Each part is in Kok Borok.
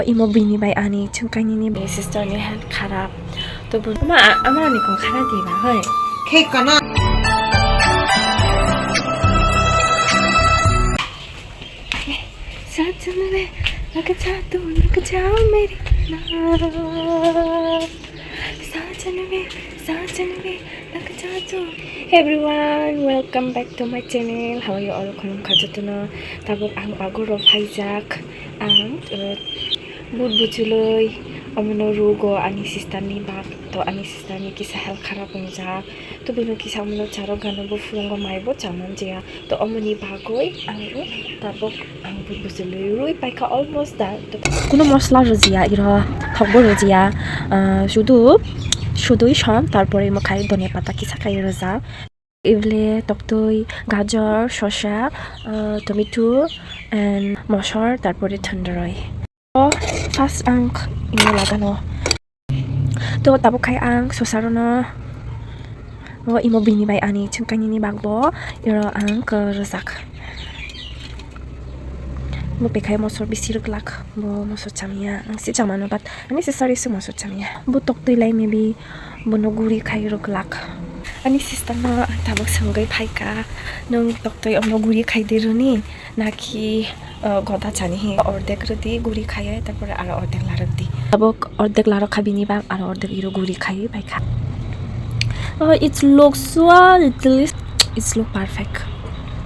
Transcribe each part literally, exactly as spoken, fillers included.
Imo bini bai ani chwngkainini sister ni health kharap. To bo ma ama ani kong khana di ba hoi. Khe kana. साजन वे लग जा तू लग जा मेरी ना साजन वे साजन वे लग जा तू. Hey everyone, welcome back to my channel. How are you all? Khulumkha jotono. Tabuk ang bagoro phaijak. Ang, uh, but bujuloi omono rugo ani sister ni bak. To ani sister ni kisa health kharap wngjak. To bini kisa omono charok gano bo phurungo maibo chaman jaya. To omoni bagwi ang tabuk ang but bujuloi rwi paikha almost done. To kuno mosla rwjaya iro, thokbo rwjaya, ah, sudu sudui som, tarpore mokhai dhania pata kisa khai rwjak. Ibole toktwi, gajor, sosa, ah, tomato, and mosor, tarpore thondroi. O, first ang imo lagano. To tabuk khai ang sosa rono. O imo bini bai ani chwngkainini bagbo iro ang kwrwjak. Bo pekhai mosor bisi rwglak, bo mosor chamya, ang se chamano, but ani sister se mosor chamya. Bo toktwi lai maybe bono guri khai rwglak. Ani sister no ang tabuk swngwi phaikha, "Nwng toktwi omno guri khai de rwni, naki, uh, goda chani hi?" Ordek rwdi guri khaiwi, tarpore aro ordek larwkdi. Tabuk ordek larwkha bini bak, aro ordek iro guri khaiwi phaikha. Oh, it looks so little, it's look perfect.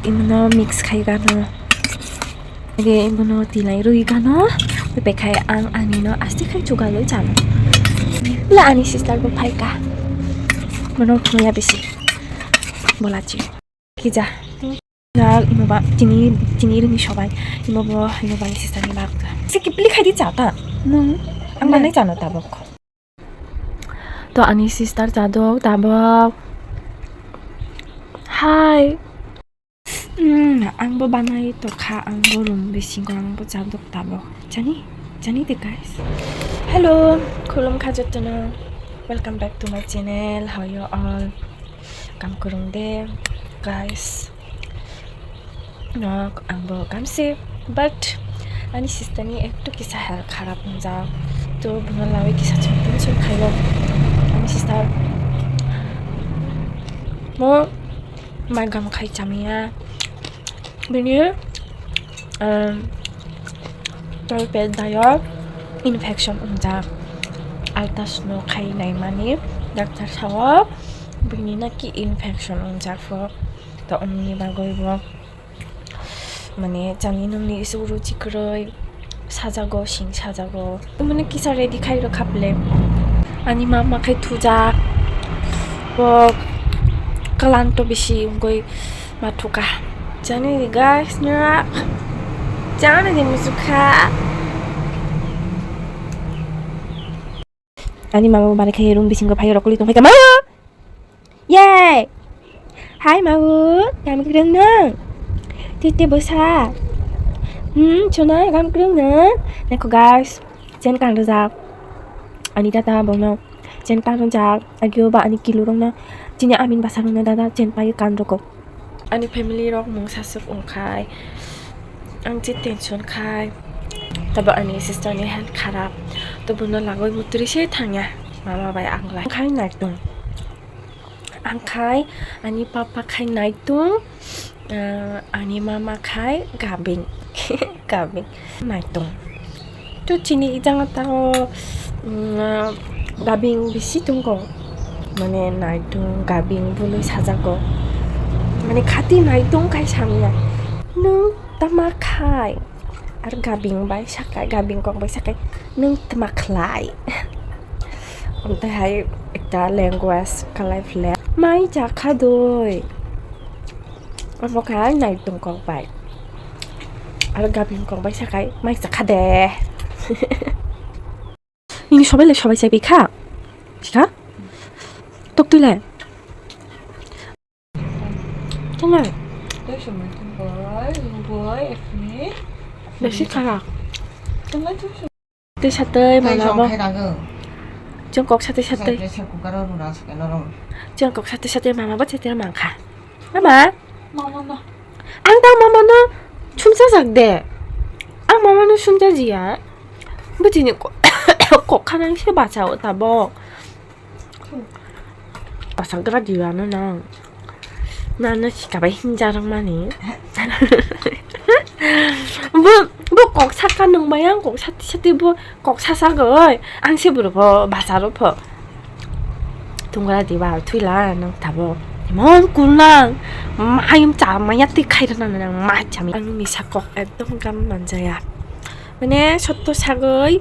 Imono mix khai gano. Age bono tilai rwi gano, pekhai ang ani no aste khai chugaloi chano. Bula ani sister bo phaikha. Bono thumya bisi. Bolachi. Kija. Jal imo ba chini, chini rini sobai. Imo bo, imo ba ni sister ni bak. Se kipli khai di chata. Nung. Ang manai chano tabok. To ani sister chadok tabok. Hi. Mm, ang bo banai tokha, ang bo room bisingo ang bo chadok tabok. Chani? Chani de guys. Hello, khulumkha jotono. Welcome back to my channel. How you all? Kam kurung de, guys. No, ang bo kamse, but ani sister ni ektu kisa health kharap wngjak. To bono lawi kisa chum chum khayo. Ani sister mo mai gam khai chamya. Bini, um, tolpet dayo infection wngjak. Ultrasound no khai naimani doctor sao bini naki infection wngjak pho. To omni bagwi bo mane chani nungni isuk ruchi kwrwi sajago, sing sajago. Mane kisa ready khai rw khaple. Ani mama khai thujak. Bo kalanto bisi wngwi ma thuka. Chani di guys, nira. Chani di musukha. Ani mama bo bare khai room bisingo phai rokli tong phai ka. Mama! Yay! Hi, Mabu. Gam kwrwng nang? Tete bwsa. Hmm, chuna gam kwrwng nang? Nako guys, chen kan rwjak. Ani dada bongno chen kan rwjak. Agio ba ani kilo rokno. Chini amin basa rokno dada chen pai kan rwko. Ani family rok mungsa swk wngkhai. Ang che tension khai. Tabo ani sister ni health kharap. Tabo no lagoi mutri se thangya. Mama bai ang lai khai nai tong. Ang khai, ani papa khai naitung, ah, ani mama khai gabing, gabing naitung. To chini ijang tao, mm, ah, gabing bisi tongko, mane naitung gabing bului sajago, mane khati naitung khai samya, nung tama khai. Ar gabing bai sakai, gabing kok bai sakai, "Nwng tma khlai?" Omtwi hai ekta language kalai phle, "Mai chakha doi." Omo kha naitung kok bai. Ar gabing kok bai sakai, "Mai chakha de." Nini sobai le sobai chai bai kha. Sikha? Tok twi le. Tama? Besi khara. Tei satei mama bo. Chwng kok satei satei. Chwng kok satei satei mama bo cheter mangkha. Mama? Mama no. Ang ta mama no sumsa jak de. Ang mama no sumsa jiya. Bujini ko-, kok khanang se bacha o tabok. Bacha gra diwa no nang. Na no sika bai hinja rang mani. Bu, bu kok saka nung bai ang kok sati sati bu kok sasa goi. Ang se buru pho bacha ro pho. Tungra diba thwila nang tabo. Mon kunang. Mayum cha maya ti khai rana nang ma chami. Ang misa kok ekdom gam manjaya. Mane sotto sagoi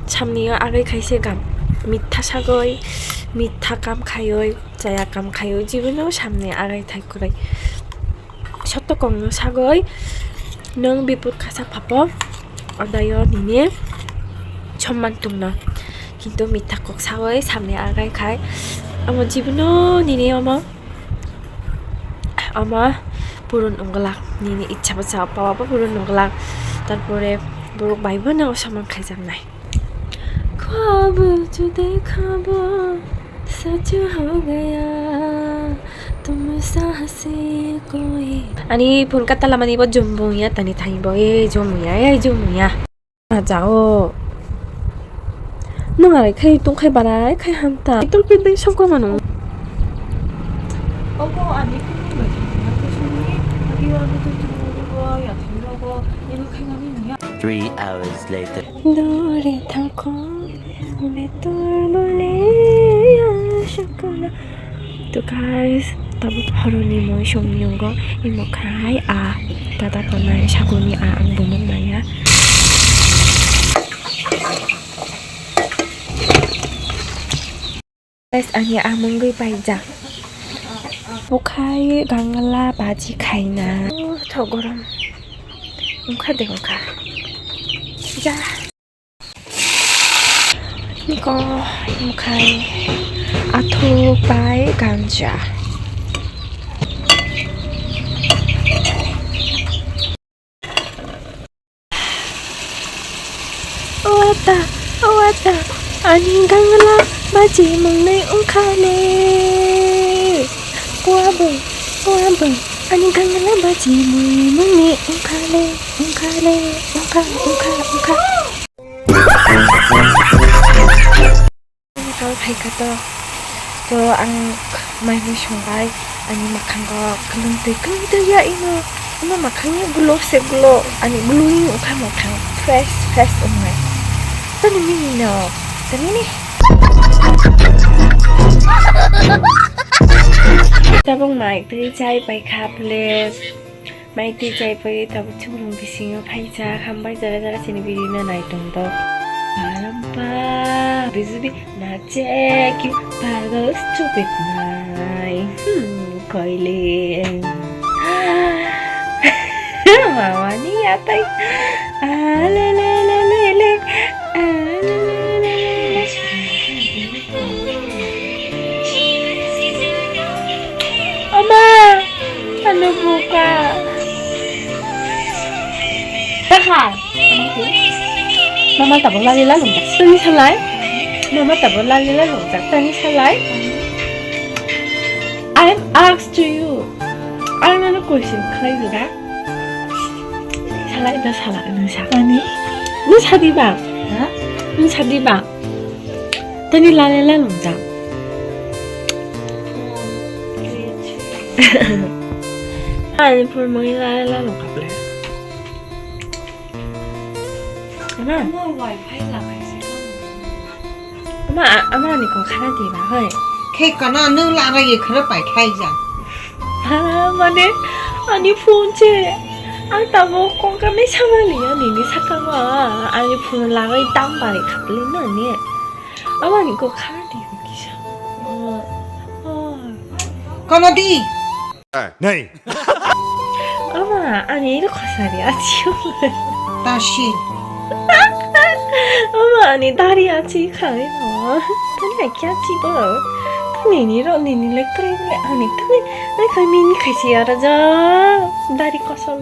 samni o agai khaise gam. Mitha sagoi, mitha kam khaioi, chaya kam khaioi, jibino samni agai thai kurai. Sotto kongno sagoi nwng bipot kasa phapo odayo nini somman tungno. Kintu mitha kok sagoi samni agai khai amo jibino nini omo, omo puron wnglak, nini ichha bwsa pawa bo puron wnglak. Tarpore borok bai bono somman khaijaknai. Khwabo judai khabo, sach ho gaya, tum sahsi koi. Ani phone kata lamani bo jumbo ya, tani thani bo, e jumbo ya, e jumbo ya. Aja o. Nung arai khai tong khai barai khai hamta. Tol pin bai song koi mano. Obo ani kunu bai kunu bai kunu ni, agi o ani tu tu ro ya thai ro bo, ino khai mani ya. Three hours later. Dore thangkho, betor bole ya shukla. To guys, tabuk horoni moi song nyungo, imo khai a, tata tonai sakuni a, ang bumung maya. Guys, ani amungwi paijak. Bukhai gangala baji khaina. Oh, tho gorom. Ungkha de ungkha. Ja. Niko bukhai athuk bai ganja. O ata, o ata, ani gangla baji mwngnai wngkhale. O aboi, o aboi, ani gangla baji mwngnai wngkhale, wngkhale, wngkha, wngkha, wngkha. Kal phaikha to, to ang mai mui songbai, ani mwkhango kwlwng twi kwlwng twi ya ino, ino mwkhangni glow se glow, ani glowing wngkha mwkhang fresh fresh wngnai. Toni mini no, toni ni. Tabuk mai twi chai paikha please. Mai twi chai paiwi tabuk chugrung bisingo phaijak, hambai jora jora chini video no nai tong dok. Parampa, bijli nache ki pagal stupid nai. Hmm, koile. Mama ni atai. Ah, le, le, le, le, le. Ah, le, le, le, le, le. Ama, ano buka. Taha. Mama tabuk lali lalungjak. Tani salai. Mama tabuk lali lalungjak. Tani salai. I am asked to you. Ang ano question khlai jora. Salai da sala nung sa. Ani? Nung sadi ba? Ha? Nung sadi ba? Tani lale la nung jang. Ani phone mani lale la nung kaple. Ama? Ama wifi la kaisa. Ama, ama ani kok khana di ba hoi. Khe kana nung la ra ye khara pai khai jang. Ha, mane, ani phone se. Ang tabuk kok kanai samani, ani ni sakang ma. Ani phone lagai tam bari khapli no ni. Ama ni kok khana di kisa. Kono di. Nei. Ama, ani iro khosari achi. Tashi. Ama ani dari achi khai no. Tani kya chi bo? Tani ni ro ni ni le kre le ani tani le khai mini khai si ara ja. Dari kosol.